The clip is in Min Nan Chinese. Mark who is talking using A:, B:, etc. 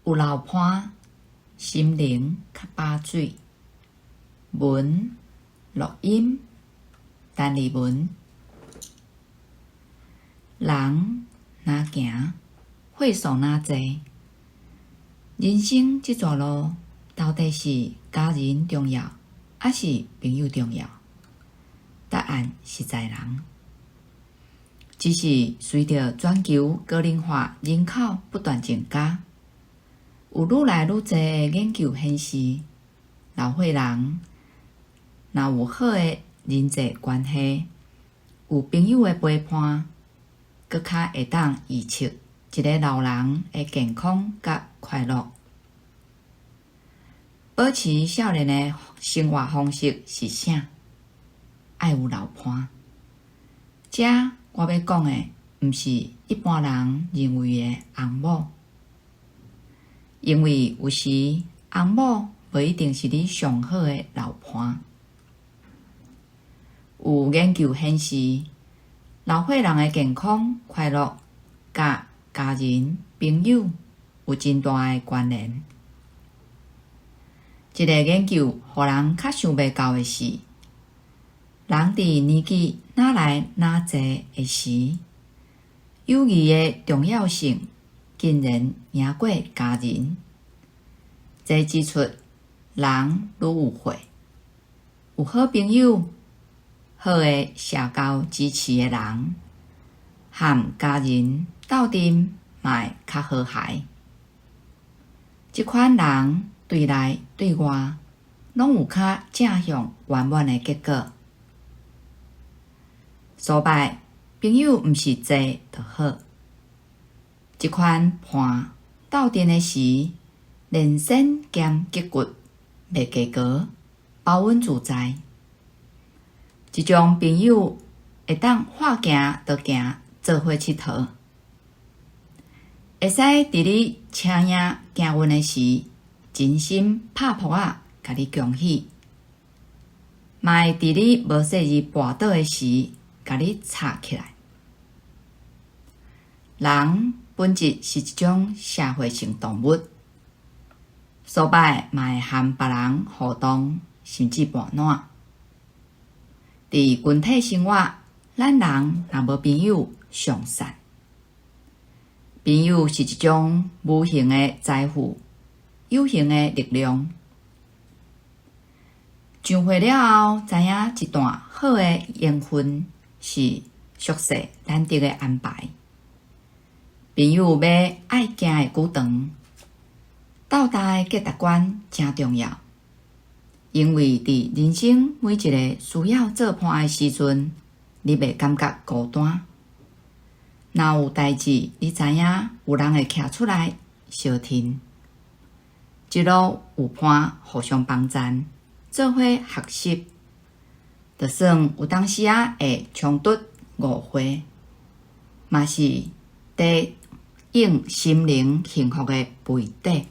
A: 有老伴，心靈較飽水。文錄音，陳麗文。人若行，歲數若濟，人生這逝路，到底是家人重要，抑是朋友重要？答案是在人。只是隨著全球高齡化人口不斷增加，有愈來愈濟的研究顯示，老歲人若有好的人際關係，有朋友的陪伴，閣較會當預測一个老人的健康佮快樂。保持少年的生活方式是啥？愛有老伴。這我欲講的，毋是一般人認為的翁某，因為有時翁某無一定是你上好的老伴。有研究顯示，老歲人的健康、快樂，佮家人、朋友有真大的關聯。這个研究予人較想袂到的是，人佇年紀愈來愈濟的時，友誼的重要性竟然贏過家人。這指出，人愈有歲，有好朋友、好的社交支持的人，和家人鬥陣嘛會較和諧。這款人對內對外攏有較正向圓滿的結果。所拜朋友毋是濟就好，這款伴鬥陣的時，連身兼脊骨，袂計較，保穩自在。這種朋友會當話行就行，做伙𨑨迌，會使佇你車贏行運的時，真心拍噗仔，共你恭喜，嘛會佇你無細膩跋倒的時，共你撐起來。人本質是一種社會性動物，所擺嘛會和別人互動，甚至伴拚。佇群體生活，咱人若無朋友，上散。朋友是一種無形的財富，有形的力量。上歲了後，知影一段好的緣分是俗世難得的安排。朋友欲愛行會久長，鬥搭的價值觀誠重要，因為佇人生每一个需要做伴的時陣，你袂感覺孤單。若有代誌，你知影有人會徛出來相挺，一路有伴互相幫贊，做伙學習，就算有當時仔會衝突誤會，嘛是提應心靈幸福的肥底。